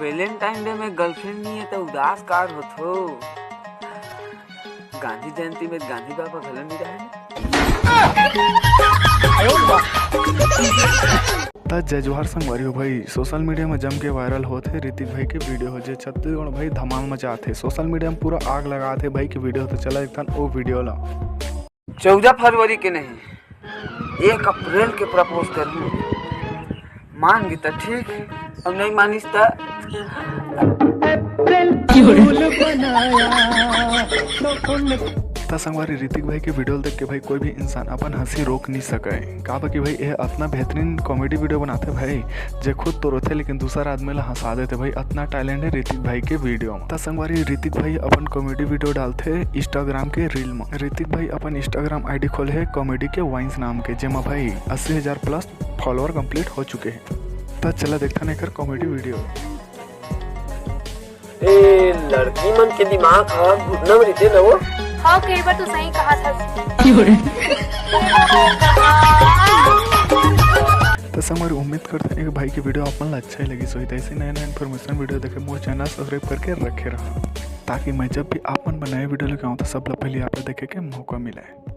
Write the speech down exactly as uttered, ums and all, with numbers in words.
Valentine day में girlfriend नहीं है तो उदास कार होथो। गांधी जयंती में गांधी बाबा घलो नहीं रहे। त जय जोहार संगवारी हो भाई, सोशल मीडिया में जम के वायरल होत हे ऋतिक भाई के वीडियो हो, जे छत्तीसगढ़ भाई धमाल मचात हे। सोशल मीडिया में पूरा आग लगात हे भाई के वीडियो। तो चला देखथन ओ वीडियो ला। चौदह फरवरी के नहीं, एक अप्रैल के प्रपोज करूँ, मान गी त ठीक, अब नहीं मानिस त। त संगवारी, ऋतिक भाई के वीडियो देख के भाई कोई भी इंसान अपन हंसी रोक नहीं सके। काबर कि भाई ये अतना बेहतरीन कॉमेडी वीडियो बनाथे भाई, जे खुद तो रोथे लेकिन दूसर आदमी ला हंसा देथे भाई। अतना टैलेंट है ऋतिक भाई के वीडियो में। त संगवारी, ऋतिक भाई अपन कॉमेडी वीडियो डालथे इंस्टाग्राम के रील में। ऋतिक भाई अपन इंस्टाग्राम आईडी खोले हे कॉमेडी के वाइन्स नाम के, जेमा भाई अस्सी हजार प्लस फॉलोअर कंप्लीट हो चुके हे। त चला देखथन एकर कॉमेडी वीडियो। ए, लड़की मन के दिमाग ह घुटना में रहिथे न वो। हाँ, कई बार तो सही कहा था। त संगवारी, उम्मीद करथन एक भाई के वीडियो आप मन ला अच्छा ही लगिस होही। त ऐसे नया नया इन्फॉर्मेशन वीडियो देखे मोर चैनल सब्सक्राइब करके रखे रहा, ताकि मैं जब भी आप मन बर नया वीडियो लेके आऊँ तो सबला पहले आप ला देखे के मौका मिले।